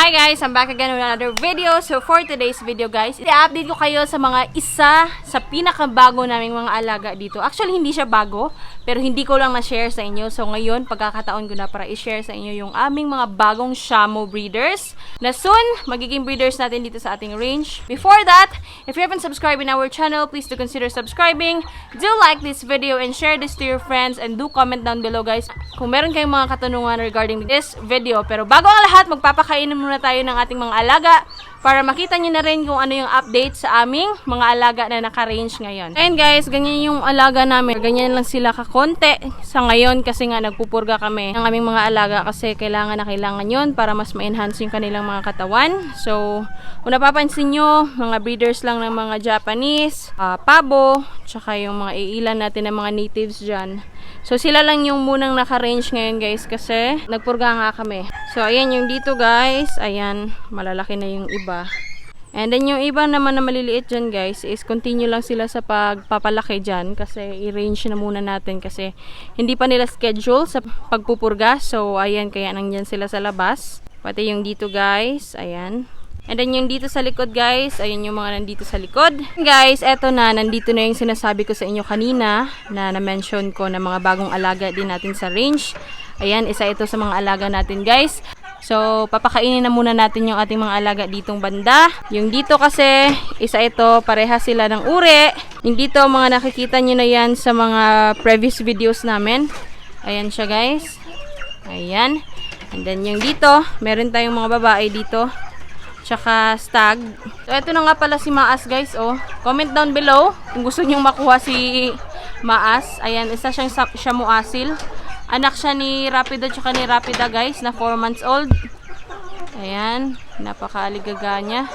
Hi guys! I'm back again with another video. So for today's video guys, i-update ko kayo sa mga isa sa pinakabago naming mga alaga dito. Actually hindi siya bago, pero hindi ko lang na-share sa inyo. So ngayon, pagkakataon ko na para i-share sa inyo yung aming mga bagong Shamo breeders na soon magiging breeders natin dito sa ating range. Before that, if you haven't subscribed in our channel, please do consider subscribing. Do like this video and share this to your friends and do comment down below guys kung meron kayong mga katanungan regarding this video. Pero bago ang lahat, magpapakainin muna tayo ng ating mga alaga para makita nyo na rin kung ano yung update sa aming mga alaga na naka-range ngayon. Ayun guys, ganyan yung alaga namin. Ganyan lang sila kakonte sa ngayon kasi nga nagpupurga kami ng aming mga alaga kasi kailangan yun para mas ma-enhance yung kanilang mga katawan. So, kung napapansin nyo, mga breeders lang ng mga Japanese, pabo, tsaka yung mga iilan natin ng mga natives dyan. So, sila lang yung munang naka-range ngayon guys kasi nagpurga nga kami. So, ayan yung dito guys. Ayan, malalaki na yung iba. And then yung iba naman na maliliit dyan guys is continue lang sila sa pagpapalaki dyan kasi i-range na muna natin kasi hindi pa nila schedule sa pagpupurga. So, ayan, kaya nandyan sila sa labas. Pati yung dito guys, ayan. And then yung dito sa likod guys, ayan yung mga nandito sa likod. Guys, eto na, nandito na yung sinasabi ko sa inyo kanina na na-mention ko na mga bagong alaga din natin sa range. Ayan, isa ito sa mga alaga natin guys. So, papakainin na muna natin yung ating mga alaga ditong banda. Yung dito kasi, isa ito, pareha sila ng uri. Yung dito, mga nakikita nyo na yan sa mga previous videos namin. Ayan siya guys. Ayan. And then yung dito, meron tayong mga babae dito. Tsaka stag. So, ito na nga pala si Maas guys, oh. Comment down below kung gusto nyong makuha si Maas. Ayan, isa siyang Shamo Asil. Anak siya ni Rapida tsaka ni Rapida guys, na 4 months old. Ayan, napakaaligaga niya.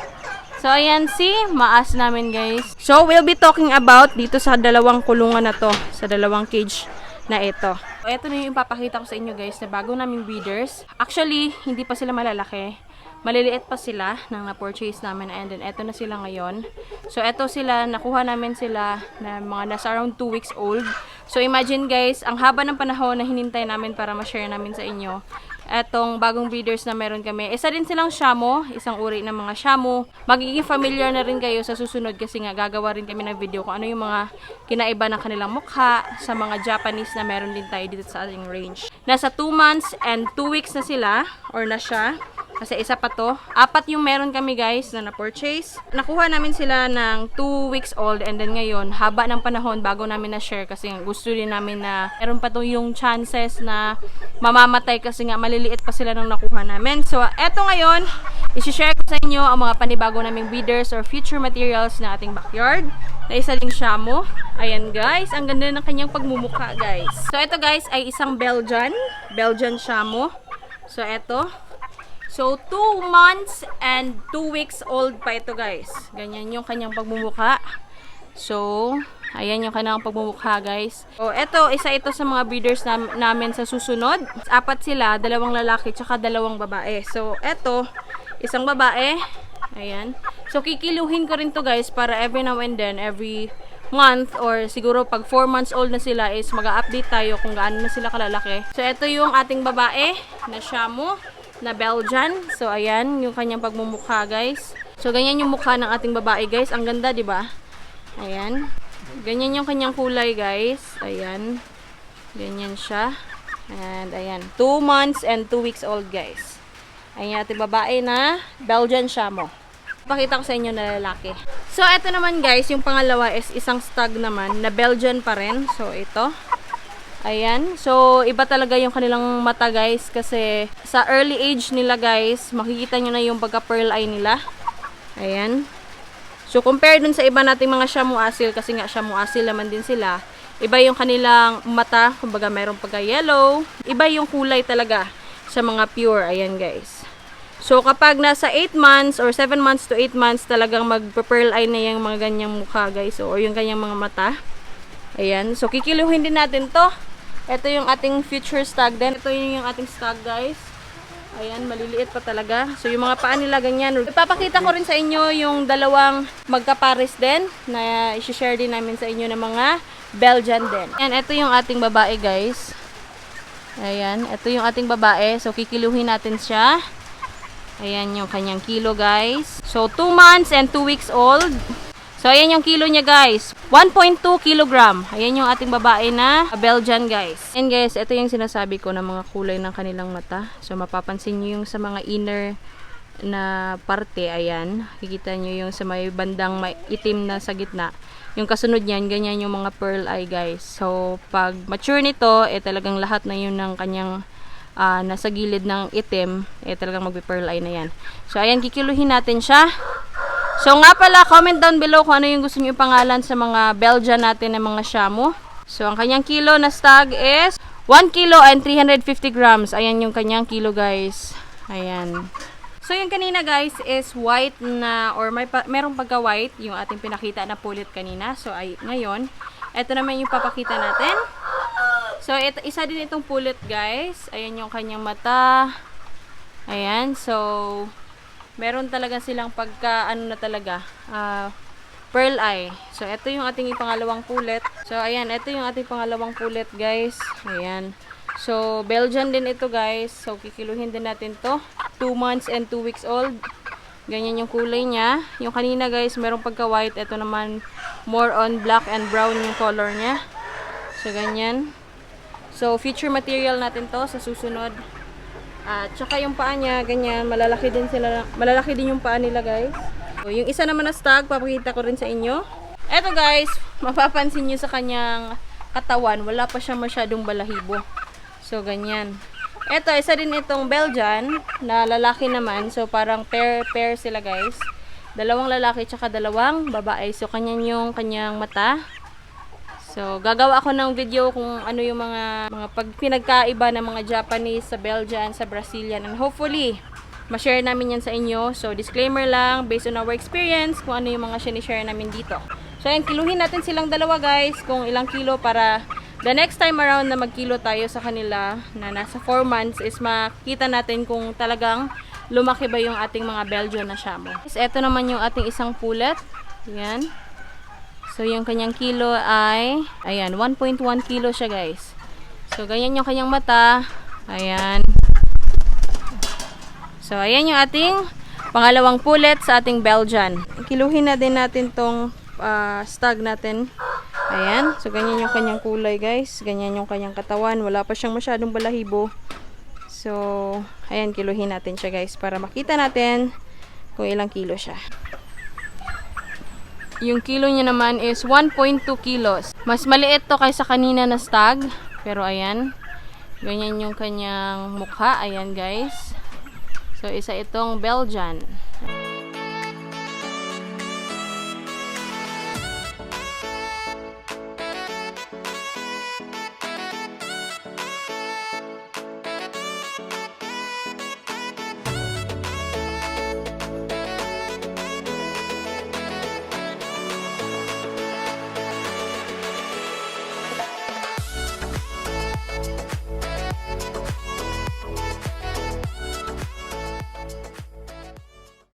So, ayan si Maas namin guys. So, we'll be talking about dito sa dalawang kulungan na to, sa dalawang cage na ito. So, ito na yung ipapakita ko sa inyo guys na bago naming breeders. Actually, hindi pa sila malalaki. Maliliit pa sila nang na-purchase namin and then eto na sila ngayon. So eto sila, nakuha namin sila na mga nasa around 2 weeks old. So imagine guys, ang haba ng panahon na hinintay namin para ma-share namin sa inyo. Etong bagong breeders na meron kami. Isa din silang Shamo, isang uri ng mga Shamo. Magiging familiar na rin kayo sa susunod kasi nga gagawa rin kami ng video kung ano yung mga kinaiba ng kanilang mukha sa mga Japanese na meron din tayo dito sa ating range. Nasa 2 months and 2 weeks na sila or na siya. Kasi isa pa to. 4 yung meron kami guys na na-purchase. Nakuha namin sila ng 2 weeks old and then ngayon, haba ng panahon bago namin na-share kasi gusto din namin na meron pa to yung chances na mamamatay kasi nga maliliit pa sila nung nakuha namin. So, eto ngayon, isi-share ko sa inyo ang mga panibago naming breeders or future materials na ating backyard. Na isa ding Shamo. Ayan guys, ang ganda ng kanyang pagmumukha guys. So, eto guys ay isang Belgian Shamo. So, eto. So, 2 months and 2 weeks old pa ito guys. Ganyan yung kanyang pagmumukha. So, ayan yung kanyang pagmumukha guys. So, isa ito sa mga breeders namin sa susunod. 4 sila, 2 lalaki tsaka 2 babae. So, isang babae. Ayan. So, kikiluhin ko rin to guys para every now and then, every month or siguro pag 4 months old na sila is mag-update tayo kung gaano na sila kalalaki. So, ito yung ating babae na Shamo na Belgian. So, ayan, yung kanyang pagmumukha, guys. So, ganyan yung mukha ng ating babae, guys. Ang ganda, di ba? Ayan. Ganyan yung kanyang kulay, guys. Ayan. Ganyan siya. And, ayan. 2 months and 2 weeks old, guys. Ayan yung ating babae na Belgian Shamo. Pakita ko sa inyo na lalaki. So, eto naman, guys. Yung pangalawa is isang stag naman na Belgian pa rin. So, ito. Ayan. So, iba talaga yung kanilang mata guys kasi sa early age nila guys, makikita nyo na yung pagka-pearl eye nila. Ayan. So, compared dun sa iba nating mga Shamo Asil, kasi nga Shamo Asil naman din sila, iba yung kanilang mata, kumbaga mayroong pagka-yellow. Iba yung kulay talaga sa mga pure. Ayan guys. So, kapag nasa 8 months or 7 months to 8 months, talagang mag-pearl eye na yung mga ganyang mukha guys, or yung kanyang mga mata. Ayan. So, kikiluhin din natin to. Ito yung ating future stag din. Ito yung ating stag guys. Ayan, maliliit pa talaga. So, yung mga paa nila ganyan. Ipapakita ko rin sa inyo yung dalawang magkapares din na i-share din namin sa inyo ng mga Belgian din. Ayan, ito yung ating babae guys. Ayan, ito yung ating babae. So, kikiluhin natin siya. Ayan yung kanyang kilo, guys. So, 2 months and 2 weeks old. So, ayan yung kilo niya, guys. 1.2 kilogram. Ayan yung ating babae na Belgian, guys. And guys, ito yung sinasabi ko ng mga kulay ng kanilang mata. So, mapapansin nyo yung sa mga inner na parte. Ayan. Kikita nyo yung sa may bandang may itim na sa gitna. Yung kasunod niyan, ganyan yung mga pearl eye, guys. So, pag mature nito, talagang lahat na yun ng kanyang nasa gilid ng itim, talagang magpe-pearl eye na yan. So, ayan, kikiluhin natin siya. So, nga pala, comment down below kung ano yung gusto niyo pangalan sa mga Belgian natin na mga Shamu. So, ang kanyang kilo na stag is 1 kilo and 350 grams. Ayan yung kanyang kilo, guys. Ayan. So, yung kanina, guys, is white na, or merong pagka-white, yung ating pinakita na pulit kanina. So, ngayon, ito naman yung papakita natin. So, isa din itong pulit, guys. Ayan yung kanyang mata. Ayan. So, meron talaga silang pearl eye. So, ito yung ating pangalawang pulit. So, ayan. Ito yung ating pangalawang pulit, guys. Ayan. So, Belgian din ito, guys. So, kikiluhin din natin to. 2 months and 2 weeks old. Ganyan yung kulay niya. Yung kanina, guys, merong pagka-white. Ito naman, more on black and brown yung color niya. So, ganyan. So, future material natin to sa susunod. At saka yung paa niya, ganyan, malalaki din yung paa nila, guys. So, yung isa naman na stag, papakita ko rin sa inyo. Eto, guys, mapapansin nyo sa kanyang katawan, wala pa siya masyadong balahibo. So, ganyan. Eto, isa din itong Belgian, na lalaki naman. So, parang pair sila, guys. Dalawang lalaki, tsaka dalawang babae. So, kanyan yung kanyang mata. So, gagawa ako ng video kung ano yung mga pinagkaiba ng mga Japanese sa Belgian, sa Brazilian. And hopefully, ma-share namin yan sa inyo. So, disclaimer lang, based on our experience, kung ano yung mga sinishare namin dito. So, ayan, kiluhin natin silang dalawa, guys, kung ilang kilo para the next time around na magkilo tayo sa kanila na nasa 4 months is makita natin kung talagang lumaki ba yung ating mga Belgian na Shamu. Ito naman yung ating isang pulet. Ayan. So, yung kanyang kilo ay, ayan, 1.1 kilo siya, guys. So, ganyan yung kanyang mata. Ayan. So, ayan yung ating pangalawang pulet sa ating Belgian. Kiluhin na din natin tong stag natin. Ayan. So, ganyan yung kanyang kulay, guys. Ganyan yung kanyang katawan. Wala pa siyang masyadong balahibo. So, ayan, kiluhin natin siya, guys, para makita natin kung ilang kilo siya. Yung kilo niya naman is 1.2 kilos. Mas maliit to kaysa kanina na stag. Pero ayan. Ganyan yung kanyang mukha. Ayan, guys. So, isa itong Belgian.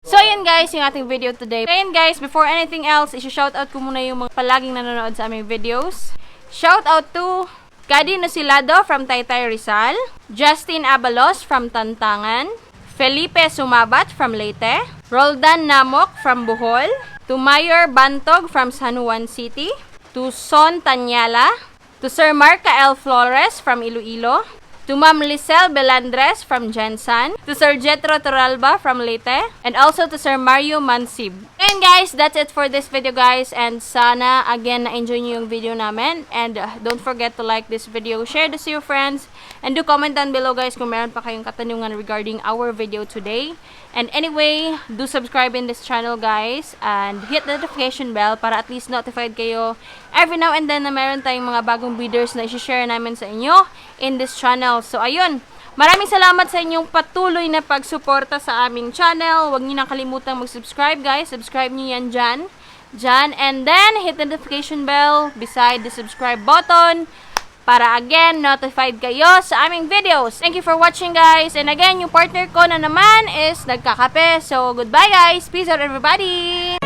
So, ayan guys, yung ating video today. Ayan guys, before anything else, isi-shoutout ko muna yung mga palaging nanonood sa aming videos. Shoutout to Kadi Nosilado from Taytay Rizal, Justin Abalos from Tantangan, Felipe Sumabat from Leyte, Roldan Namok from Bohol, to Mayor Bantog from San Juan City, to Son Tanyala, to Sir Marca L. Flores from Iloilo, to Ma'am Lisel Belandres from Jensan, to Sir Jetro Toralba from Leyte, and also to Sir Mario Mansib. And guys, that's it for this video, guys, and sana again na-enjoy nyo yung video namin, and don't forget to like this video, share this to your friends, and do comment down below, guys, kung meron pa kayong katanungan regarding our video today. And anyway, do subscribe in this channel, guys, and hit the notification bell para at least notified kayo every now and then na meron tayong mga bagong videos na i-share namin sa inyo in this channel. So, ayun. Maraming salamat sa inyong patuloy na pagsuporta sa aming channel. Huwag niyo nang kalimutang mag-subscribe, guys. Subscribe niyo yan dyan. And then, hit the notification bell beside the subscribe button para again, notified kayo sa aming videos. Thank you for watching, guys. And again, yung partner ko na naman is nagkakape. So, goodbye, guys. Peace out, everybody!